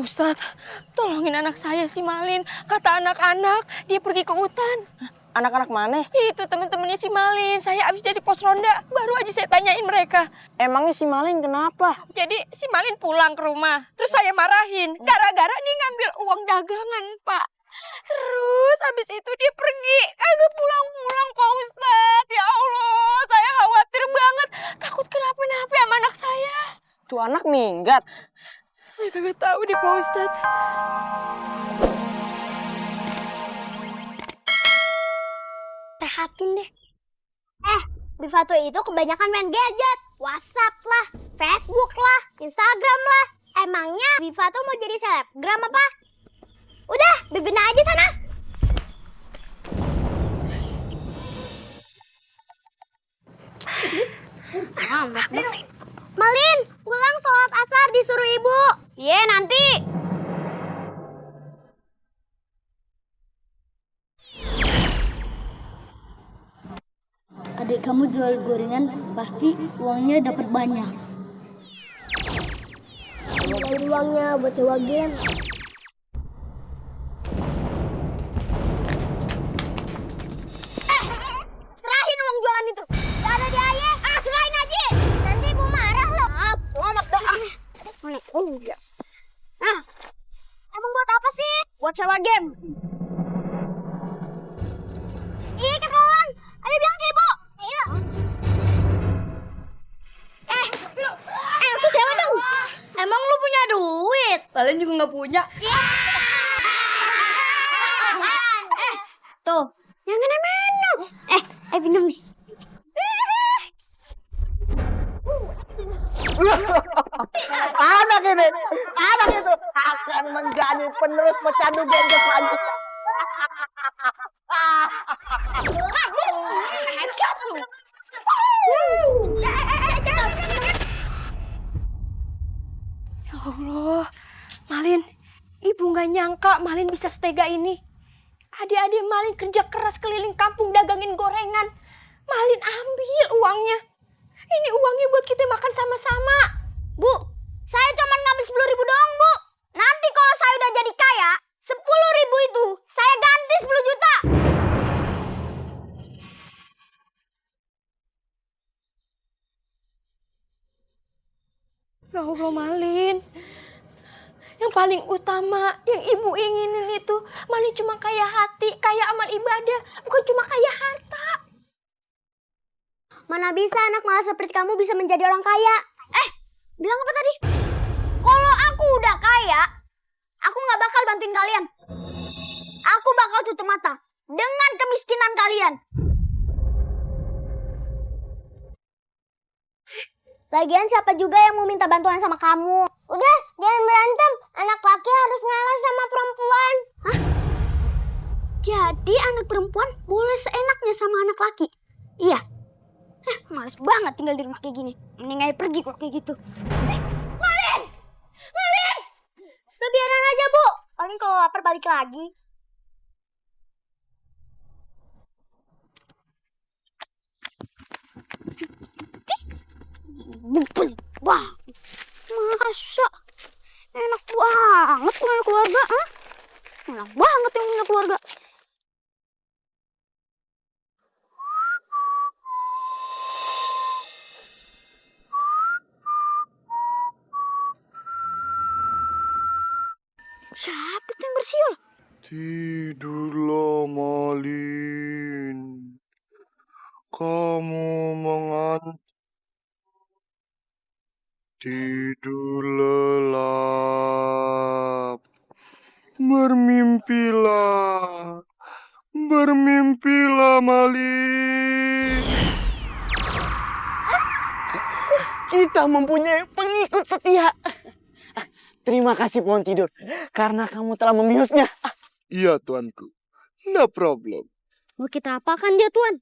Ustadz, tolongin anak saya si Malin. Kata anak-anak, dia pergi ke hutan. Anak-anak mana? Itu temen-temennya si Malin. Saya abis dari pos ronda, baru aja saya tanyain mereka. Emangnya si Malin kenapa? Jadi si Malin pulang ke rumah, terus saya marahin. Gara-gara dia ngambil uang dagangan, Pak. Terus abis itu dia pergi, kagak pulang-pulang, Pak Ustadz. Ya Allah, saya khawatir banget. Takut kenapa-napa sama anak saya. Tuh anak minggat. Saya kagak tahu deh, Pak Ustadz. Sehatin deh. Biva tuh itu kebanyakan main gadget. WhatsApp lah, Facebook lah, Instagram lah. Emangnya Biva tuh mau jadi selebgram apa? Udah, Bibin aja sana. Malin, pulang sholat asar disuruh ibu. Iya, nanti. Adik kamu jual gorengan, pasti uangnya dapat banyak. Dari uangnya buat sewa game. Serahin uang jualan itu. Gak ada di ayah. Serahin aja. Nanti ibu marah loh. Selamat doa. Emang buat apa sih? Buat sewa game. Iya, keperluan. Ayo bilang ke ibu. Ayo. Aku sewa dong. Emang lu punya duit? Kalian juga nggak punya. Tuh, yang kena minum. Minum nih. Anak ini, anak itu akan menjadi penerus pecandu ganja selanjutnya. Ya Allah, Malin, ibu nggak nyangka Malin bisa setega ini. Adik-adik Malin kerja keras keliling kampung dagangin gorengan. Malin ambil uangnya. Ini uangnya buat kita makan sama-sama. Bu, saya cuma ngambil 10.000 doang, Bu. Nanti kalau saya udah jadi kaya, 10.000 itu saya ganti 10 juta. Ya Allah, Malin. Yang paling utama, yang ibu inginin itu, Malin cuma kaya hati, kaya amal ibadah, bukan cuma kaya harta. Mana bisa anak malas seperti kamu bisa menjadi orang kaya? Bilang apa tadi? Kalau aku udah kaya, aku nggak bakal bantuin kalian. Aku bakal tutup mata dengan kemiskinan kalian. Lagian siapa juga yang mau minta bantuan sama kamu? Udah, jangan berantem. Anak laki harus ngalah sama perempuan. Hah? Jadi anak perempuan boleh seenaknya sama anak laki? Iya. Males banget tinggal di rumah kayak gini. Mending aja pergi kok kayak gitu. Malin! Malin! Udah biarin aja, Bu. Paling kalau lapar balik lagi. Wah, masa? Enak banget punya keluarga, ha? Enak banget yang punya keluarga. Siapa tuh yang bersiul? Tidurlah, Malin. Kamu mengantuk. Tidur lelap. Bermimpilah. Bermimpilah, Malin. Kita mempunyai pengikut setia. Terima kasih pohon tidur, karena kamu telah membiusnya. Iya, tuanku. No problem. Mau kita apakan dia, Tuan?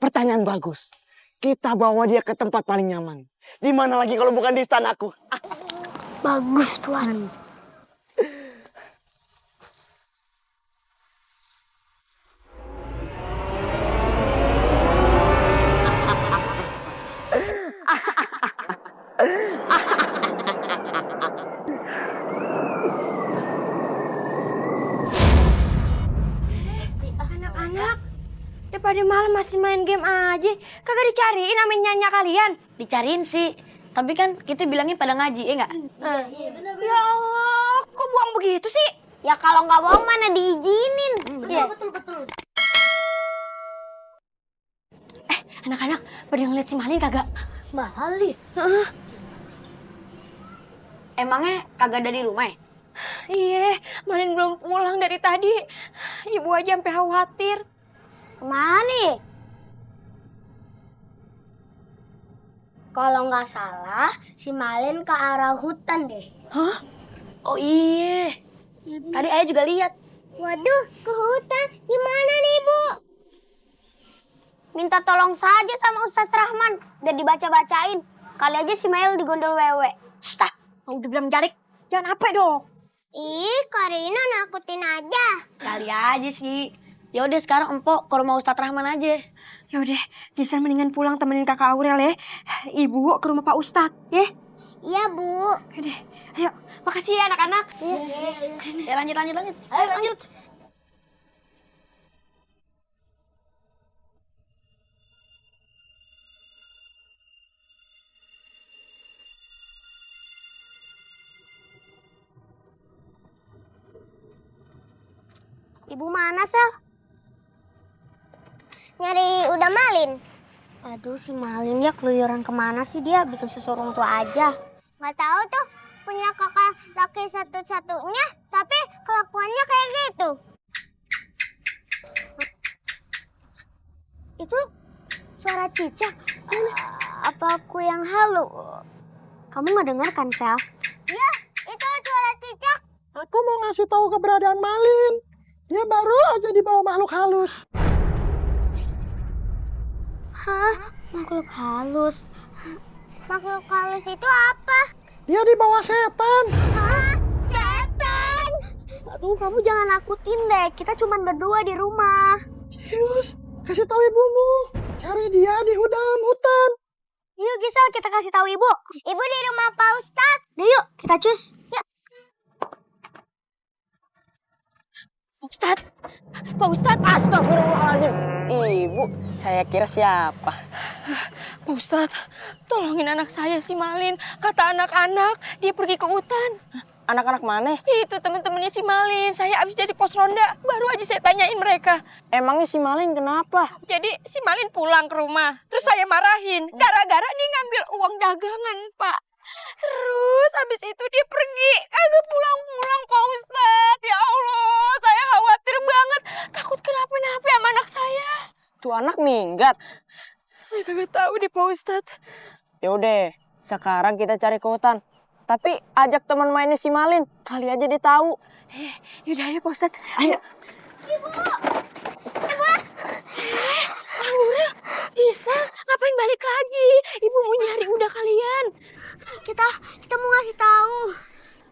Pertanyaan bagus. Kita bawa dia ke tempat paling nyaman. Di mana lagi kalau bukan di istanaku? Bagus, Tuan. pada malam masih main game aja. Kagak dicariin namanya nyanyi kalian. Dicariin sih, tapi kan kita bilangnya pada ngaji, ya nggak? Ya Allah, kok buang begitu sih? Ya kalau nggak bohong mana diizinin. Betul. Anak-anak, pada ngeliat si Malin kagak? Malin? Emangnya kagak ada di rumah ya? Iya, Malin belum pulang dari tadi. Ibu aja sampai khawatir. Kemana nih? Kalau nggak salah, si Malin ke arah hutan deh. Oh iya, tadi ayah juga lihat. Waduh, ke hutan. Gimana nih, Bu? Minta tolong saja sama Ustadz Rahman. Biar dibaca-bacain. Kali aja si Mail digondol wewe. Stop, udah bilang jalik. Jangan apa dong. Ih, Karina nakutin aja. Kali aja sih. Ya udah sekarang empok ke rumah Ustadz Rahman aja. Ya udah, Gisel mendingan pulang temenin kakak Aurel ya. Ibu ke rumah Pak Ustadz, ya. Iya, Bu. Udah, ayo. Makasih ya anak-anak. Ya lanjut. Ayo lanjut. Ibu mana, Sel? Nyari udah Malin. Aduh, si Malin ya keluyuran kemana sih dia? Bikin susu orang tua aja. Nggak tahu tuh, punya kakak laki satu-satunya, tapi kelakuannya kayak gitu. Itu suara cicak. Apa aku yang halu? Kamu nggak dengar kan, Sel? Iya, itu suara cicak. Aku mau ngasih tahu keberadaan Malin. Dia baru aja dibawa makhluk halus. Hah? Makhluk halus? Makhluk halus itu apa? Dia dibawa setan. Hah? Setan? Aduh, kamu jangan nakutin deh. Kita cuma berdua di rumah. Cius, kasih tahu ibumu. Cari dia di dalam hutan. Yuk, Gisel, kita kasih tahu ibu. Ibu di rumah Pak Ustadz. Nah, yuk, kita cus. Yuk. Pak Ustadz. Astagfirullahaladzim. Ibu, saya kira siapa? Pak Ustadz, tolongin anak saya si Malin. Kata anak-anak, dia pergi ke hutan. Anak-anak mana? Itu teman-temannya si Malin. Saya habis dari pos ronda. Baru aja saya tanyain mereka. Emangnya si Malin kenapa? Jadi si Malin pulang ke rumah. Terus saya marahin. Gara-gara dia ngambil uang dagangan, Pak. Terus habis itu dia pergi. Kagak pulang-pulang, Pak Ustadz. Ya Allah, saya khawatir banget. Takut kenapa-napa sama anak saya. Tuh anak minggat. Saya kagak tahu deh, Pak Ustadz. Yaudah, sekarang kita cari ke hutan. Tapi ajak teman mainnya si Malin. Kali aja dia tahu. Yaudah, ayo Pak Ustadz. Ayo. Aurel, bisa ngapain balik lagi? Ibu mau nyari udah kalian. Kita mau ngasih tahu.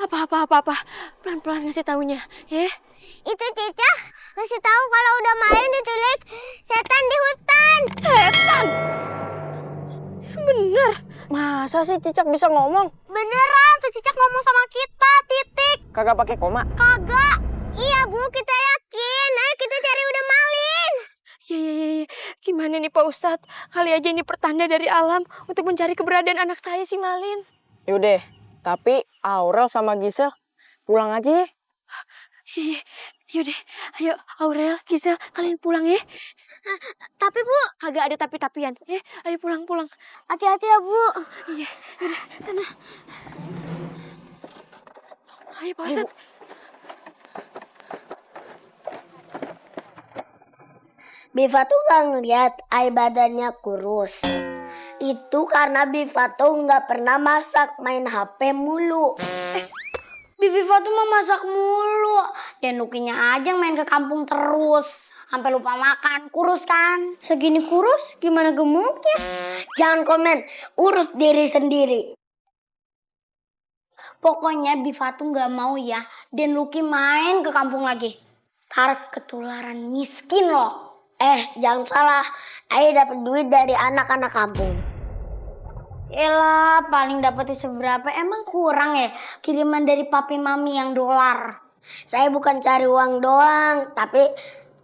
Apa. Pelan-pelan ngasih taunya, ya. Itu Cica ngasih tahu kalau udah Malin diculik setan di hutan. Setan. Bener. Masa sih Cicak bisa ngomong? Beneran, tuh Cicak ngomong sama kita, titik. Kagak pakai koma. Kagak. Iya, Bu, kita yakin. Ayo kita cari udah Malin. Ya. Gimana nih Pak Ustadz? Kali aja ini pertanda dari alam untuk mencari keberadaan anak saya si Malin. Yaudah, tapi Aurel sama Gisel pulang aja ya. Iya, yaudah. Ayo Aurel, Gisel, kalian pulang ya. Tapi, Bu, Kagak ada tapi-tapian. Ya, ayo pulang. hati-hati ya, Bu. Iya, yaudah, sana. Ayo Pak Ustadz. Biva tuh nggak ngeliat Ai badannya kurus. Itu karena Biva tuh nggak pernah masak, main HP mulu. Bibi Fatul mah masak mulu. Dan Nukinya aja yang main ke kampung terus. Sampai lupa makan, kurus kan? Segini kurus, gimana gemuknya? Jangan komen, urus diri sendiri. Pokoknya Biva tuh gak mau ya Dan Luki main ke kampung lagi. Ntar ketularan miskin loh. Jangan salah, Ai dapat duit dari anak-anak kampung. Elah, paling dapetnya seberapa? Emang kurang ya kiriman dari papi mami yang dolar? Saya bukan cari uang doang, tapi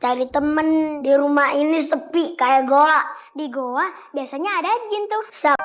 cari temen di rumah ini sepi kayak goa. Di goa biasanya ada jin tuh. Siapa